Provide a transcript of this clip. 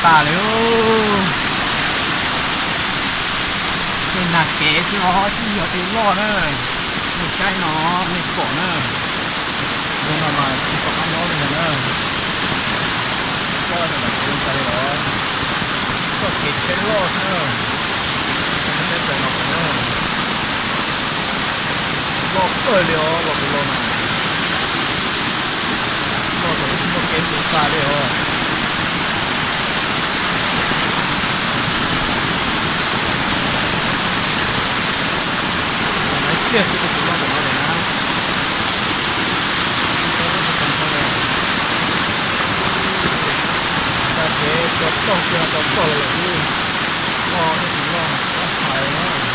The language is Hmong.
tas li. Tej nag kev xwb os, tsis yog tej loj na. Nej saib no, nej pom na. Zoo no mas tsis pom qab mob li ntag na. Tsis pom qab mob li ntag na. Txoj kev tsheb loj xwb na. Txoj kev tsheb pem no na. Loj kawg li os, los kuv los na. Loj kom wb tsis muaj kev mus tas li os. Nais tiag xwb tus kuv loj ntawm no lawm na. Tsis tau loj tsis tau nrho li. Tag kev tso txog kiag tso txog los lawm xwb. Loj thiab tsis loj mas tsis txhob hais na.